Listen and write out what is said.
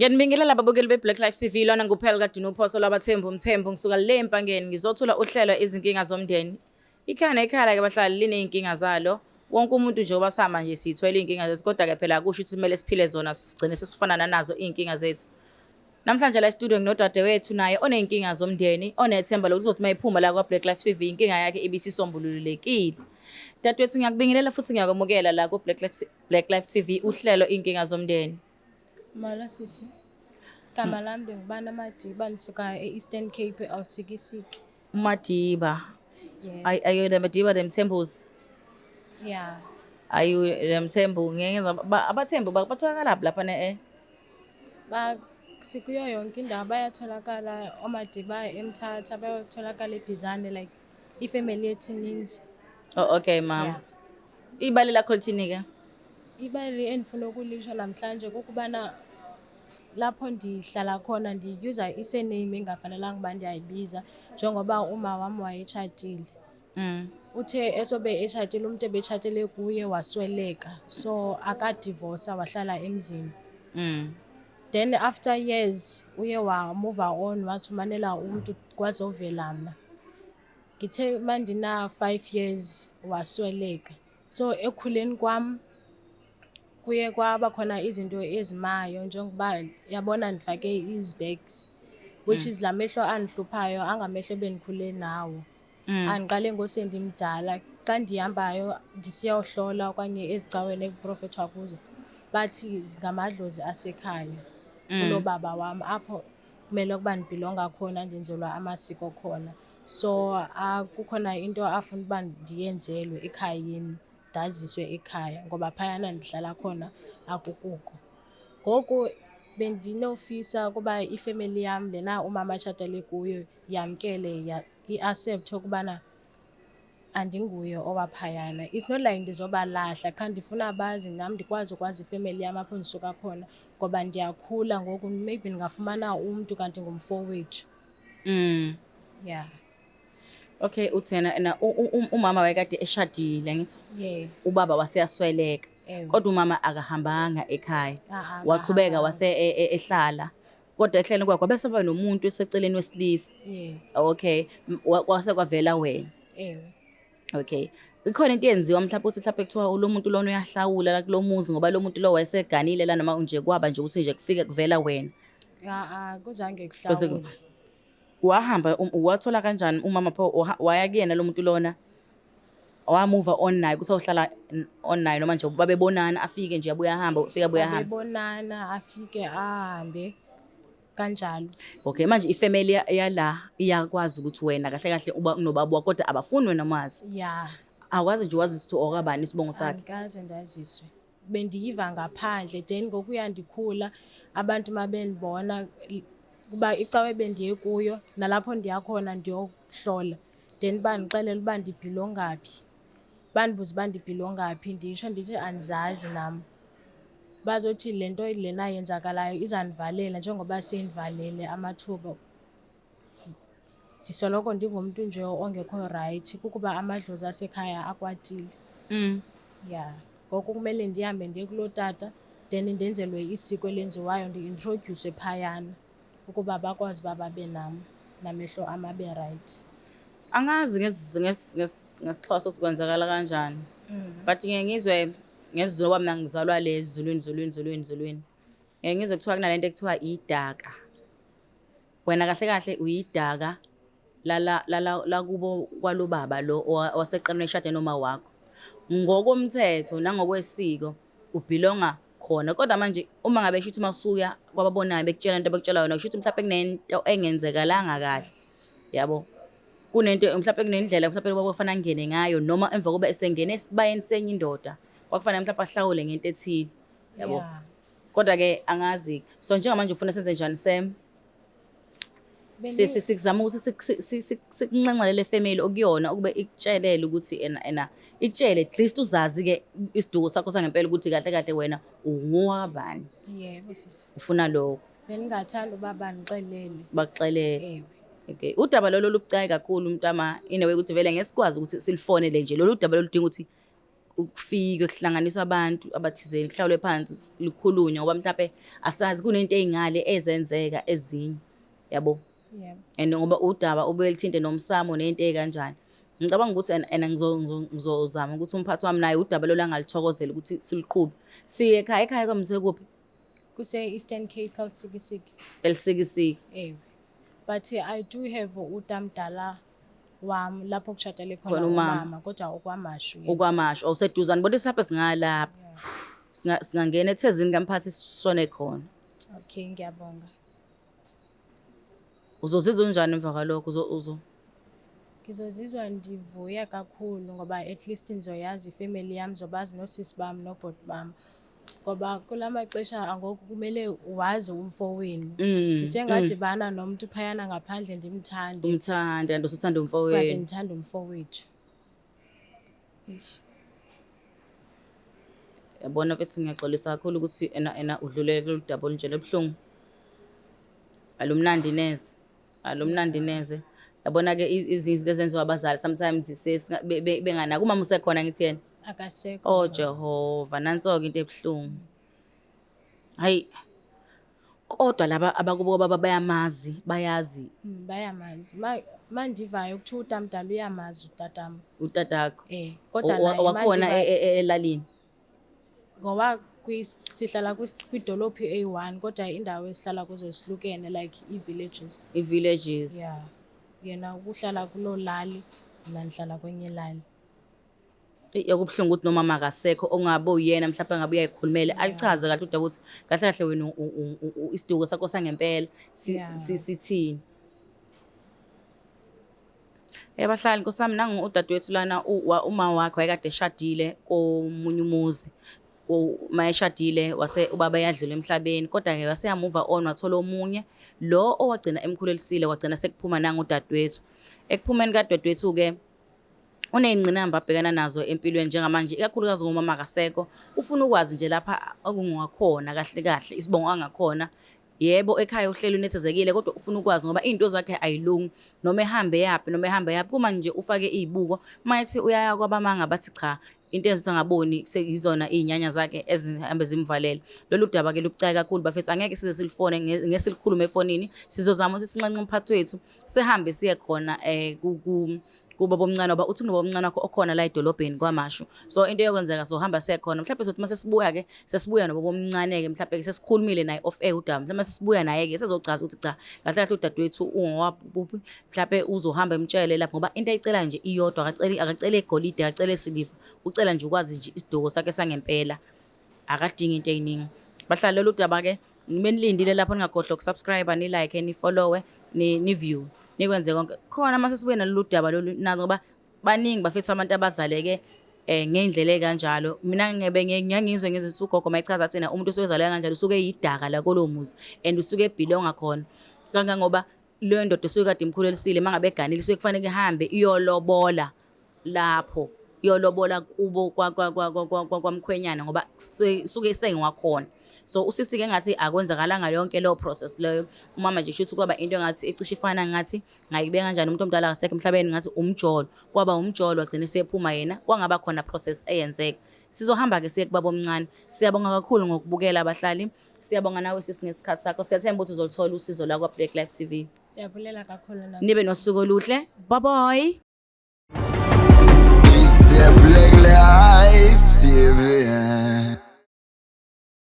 Ngiyanibingelela ababukeli be-Black Life TV, lona nguphela kaDino Uphoso lwabaThembu Mthembu. Ngisuka le Empangeni, ngizothula uhlelo Izinkinga Zomndeni. Ikhaya nekhaya-ke bahlali liney'nkinga zalo. Wonke umuntu njengoba sihamba nje siyithwele iy'nkinga zethu, kodwa-ke phela akusho ukuthi kumele siphile zona sigcine sesifana nanazo iy'nkinga zethu. Namhlanje la e-studio nginodadewethu naye oney'nkinga zomndeni, onethemba lokuthi uzothi uma ephuma la kwa-Black Life TV inkinga yakhe ibisisombululekile. Dadewethu, ngiyakubingelela futhi ngiyakwamukela la ku-Black Life, Black Life TV, uhlelo Iy'nkinga Zomndeni. Molo sisi. Igama lami bengubana Madiba, ndisuka e-Eastern Cape, eLusikisiki. UMadiba. Yeah. Are you the Madiba, the Mthembus? Yeah. Are you the Mthembu? Ngeke ngizwa abaThembu batholakala lapha ne eh? Ba sikuyo yonke indawo bayatholakala oMadiba eMthatha, bayatholakala eBhizane, like ifamily yethu ininzi. Oh, okay ma'am. Yeah. Ibali lakho lithini ke? Ibali endifuna ukulisho namhlanje kukubana lapho ndihlala khona ndiyuza i-surname engafanelanga uba ndiyayibiza, njengoba uma wam wayetshatile. Uthe esobe etshatile, umntu ebetshatele kuye wasweleka, so akadivosa, wahlala emzini. Then after years uye wa-move on, wathumanela umntu, kwazovela mna. Ngithe mandina 5 years wasweleka. So ekukhuleni kwam kuye kwaba khona izinto ezimayo, njengoba yabona ndifake izi-specs, which is la mehlo andihluphayo angamehlo ebendikhule nawo. Andiqale ngosendimdala, xa ndihambayo ndisiyohlola okanye ezicaweni ekuprofethwa kuzo, bathi ngamadlozi asekhaya kulo baba wam, apho kumele ukuba ndibhilonga khona, ndenzelwa amasiko khona. So kukhona into afuna uba ndiyenzelwe ekhayeni, ndaziswe ekhaya, ngoba phayana ndihlala khona akukuko. Ngoku bendinofisa ukuba ifemeli yam lena umama atshatele kuyo yamkele, i-accept ukubana andinguye owaphayana. It's not like ndizobalahla, qha ndifuna bazi nam ndikwazi ukwazi ifemeli yam apho ndisuka khona, ngoba ndiyakhula ngoku, maybe ndingafumana umntu kanti ngumfowethu. Yeah. Okay, uthi yena umama wayekade eshadile, ngithi? Yeah. Ubaba waseyasweleka. Ewe. Kodwa umama akahambanga ekhaya. Ah, Waqhubeka akahambanga. wase ehlala. Kodwa ehleleni kwakhe bese baba nomuntu eseceleni wesilisa. Yeah. Okay, kwase kwavela wena. Ewe. Okay. Ikhona into eyenziwa mhlawumbe ukuthi mhlawumbe kuthiwa lo muntu lona uyahlawula la kulo muzi, ngoba lo muntu lo wayeseganile la, noma nje kwaba nje ukuthi nje kufike kuvela wena? Ah ah, kuzange Kuze kuhlawulwe. Wahamba wathola kanjani umama pho, waya kuyena lo muntu lona? Wa-move on naye kuthi awuhlala on naye, noma nje babebonana, afike nje abuye ahamba, ufike abuye ahambe? Babebonana, afike ahambe kanjalo. Okay, manje ifamily yala iyakwazi ukuthi wena kahle kahle uba unobaba wakho, kodwa abafuni wena mazi? Yeah. Akwazi nje wazi ukuthi okabani isibongo sakhe? Angikaze ndaziswe. Bendiyiva ngaphandle, then ngokuya ndikhula abantu mabendibona, kuba icawe bendiye kuyo nalapho ndiya khona ndiyokuhlola, then bandixelela uba ndibhilonga phi. Bandibuza uba ndibhilonga phi, nditsho ndithi andizazi nam. Bazothi le nto lena yenzakalayo izandivalela njengoba seyindivalele amathuba. Ndisoloko ndingumntu nje ongekho right, kukuba amadlozi asekhaya akwatile. Yeah. Ngoku kumele ndihambe ndiye kuloo tata, then ndenzelwe isiko elenziwayo, ndi-introduce phayana ukuba bakwazi uba babe nam, namehlo am abe right. Angazi ngesiXhosa ukuthi kwenzakala kanjani. But ngeke ngizwe ngesiZulu, ngoba mina ngizalwa le esiZulwini, Zulwini, Zulwini, Zulwini. Ngeke ngizwe kuthiwa kunalento ekuthiwa idaka. Wena kahle kahle uyidaka lala lala lakubo kwalobaba lo owaseqaleni eshade noma wakho. Ngokomthetho nangokwesiko ubhilonga khona, kodwa manje uma ngabe shuthi masuya kwababonayo bekutshela into abakutshela yona, kusho ukuthi mhlawumbe kunento engenzekalanga kahle, yabo, kunento mhlawumbe, kunendlela mhlawumbe kwakufanele angene ngayo, noma emva kokuba esengene esibayeni senye indoda kwakufanele mhlawumbe ahlawule ngento ethile, yabo. Kodwa ke angazi, so njengamanje ufuna senze njani, Sam? Sikuzama ukuthi sikunxenxele le family okuyona ukube ikutshelele ukuthi ena ena ikutshele, at least uzazi ke isiduko sakho sangempela, ukuthi kahle kahle wena ungowabani. Yebo sisi. Ufuna lokho? Bendingathanda uba bandixelele. Bakuxelele? Ewe. Okay, udaba lolo lubucayi kakhulu, mntama, in a way ukuthi vele ngeke sikwazi ukuthi silifonele nje lolu daba loludinga ukuthi Ukufike kuhlanganiswa abantu abathizeni, kuhlalwe phansi likhulunywe ngoba mhlampe asazi kunento ey'ngale ezenzeka ezinye, yabo. Yebo. And ngoba udaba ubuye luthinte nomsamo ney'nto ey'kanjani. Ngicabanga ukuthi and ngizozama ukuthi umphathi wami naye udaba lolu angalithokozela ukuthi siluqhube. Siye ekhaya, ekhaya kwami kuphi? Kuse-Eastern Cape, Lusikisiki. Elusikisiki. Ewe. But I do have utamdala wami lapho kushadele Khona khona umama. umama, kodwa okwaMashu yena. OkwaMashu, awuseduzane bona isaphe singalapha. Singangena ethezini kamphathi sishone khona. Okay, ngiyabonga. Uzozizwa unjani emva kwalokho? Uzo uzo Ngizozizwa ndivuya kakhulu ngoba at least ndizoyazi ifemeli yam, ndizobazi noosisi bam noobhuti bam. Ngoba kula maxesha angoku kumele wazi umfowenu. Ndisengadibana nomntu phayana ngaphandle ndimthande. Umthande kanti usuthanda Kanti umfowenu. ndithanda umfowethu. Yabona mfethu, ngiyaxolisa kakhulu ukuthi ena ena udlulele kulolu daba olunje lubuhlungu. Alumnandi neze. Alumnandi neze. Yabona-ke izinto ezenziwa abazali sometimes benganaki. Umama usekhona ngithi yena? Akasekho. Oh Jehova, nanso-ke into ebuhlungu. Hayi. Kodwa laba abakubo baba bayamazi, bayazi. Bayamazi. Mandivayo kuthiwa utamdala uyamazi utatam. Utatakho. Kodwa naye Wakhona mandiva elalini. Ngoba sihlala kwidolophu eyi-1, kodwa indawo esihlala kuzo zihlukene, like ii-villages. Ii-villages. Yeah. Yena ukuhlala kuloo lali, mna ndihlala kwenye ilali. Eyi, okubuhlungu ukuthi nomama akasekho ongabe uyena mhlawumbe angabe uyayikhulumela alichaze kahle udaba ukuthi kahle kahle wena isiduko sakho sangempela sithini. Bahlali nkosi yami, nangu udadewethu lana, uma wakhe wayekade eshadile komunye umuzi. Uma eshadile wase ubaba eyadlula emhlabeni, kodwa-ke wase yamuva on wathola omunye lo owagcina emkhulelisile, wagcina sekuphuma nangu udadewethu. Ekuphumeni kadadewethu-ke uney'ngqinamba abhekana nazo empilweni njengamanje, ikakhulukazi ngomama akasekho. Ufuna ukwazi nje lapha okungakhona kahle kahle isibongo angakhona. Yebo, ekhaya uhleli unethezekile, kodwa ufuna ukwazi ngoba iy'nto zakhe ayilungi. Noma ehambe yaphi, noma ehambe yaphi, kuma nje ufake iy'buko, uma ethi uyaya kwabamanga bathi cha, into eyenza ukuthi angaboni seyizona iy'nyanya zakhe ezihambe zimvalele. Lolu daba-ke lubucayi kakhulu bafethu, angeke size silifone, ngeke silikhulume efonini. Sizozama ukuthi sinxenxe umphathi wethu, sihambe siye khona kubaba omncane, ngoba uthi kunobaba omncane wakho okhona la edolobheni KwaMashu. So into eyokwenzeka sohamba siye khona. Mhlawumbe sothi mase sibuya-ke, sesibuya nobaba omncane-ke, mhlawumbe sesikhulumile naye off air udaba. Mhlawumbe sesibuya naye-ke sezochaza ukuthi cha, kahle kahle udadewethu ungowaphi, mhlawumbe uzohamba emtshele lapho, ngoba into ayicela nje iyodwa, akaceli egolide, akaceli esiliva, ucela nje ukwazi nje isiduko sakhe sangempela. Akadingi into ey'ningi. Bahlali lolu daba-ke nibe nilindile lapho, ningakhohlwa ukusubscribe, ni-like, ni-follow, ni-view, nikwenze konke. Khona mase sibuye nalolu daba lolu nazo, ngoba baningi bafethu abantu abazaleke ngey'ndlela ey'kanjalo. Mina ngebe ngiyangizwe ngizwe ukuthi ugogo mayechaza athi yena umuntu usuke ezaleke kanjalo usuke eyidaka la kulowo muzi and usuke ebhilonga khona. Kangangoba leyo ndoda esuke kade imkhulelisile uma ngabe eganile isuke kufanele ihambe iyolobola lapho, iyolobola kubo kwamkhwenyana ngoba suke sengiwakhona. So usisi-ke engathi akwenzakalanga yonke leyo process leyo. Umama nje shuthi kwaba into engathi ecishe ifana, ngathi ngayibeka kanjani, umuntu omdala akasekho emhlabeni, ngathi umjolo. Kwaba umjolo wagcina esephuma yena, kwangaba khona process eyenzeka. Sizohamba-ke siye kubaba omncane. Siyabonga kakhulu ngokubukela abahlali. Siyabonga nawe sisi ngesikhathi sakho. Siyathemba ukuthi uzolithola usizo la kwa-Black Life TV. Ndiyabulela kakhulu nami, Nibe sisi. nosuku oluhle. Bye bye. It's the Black Life TV.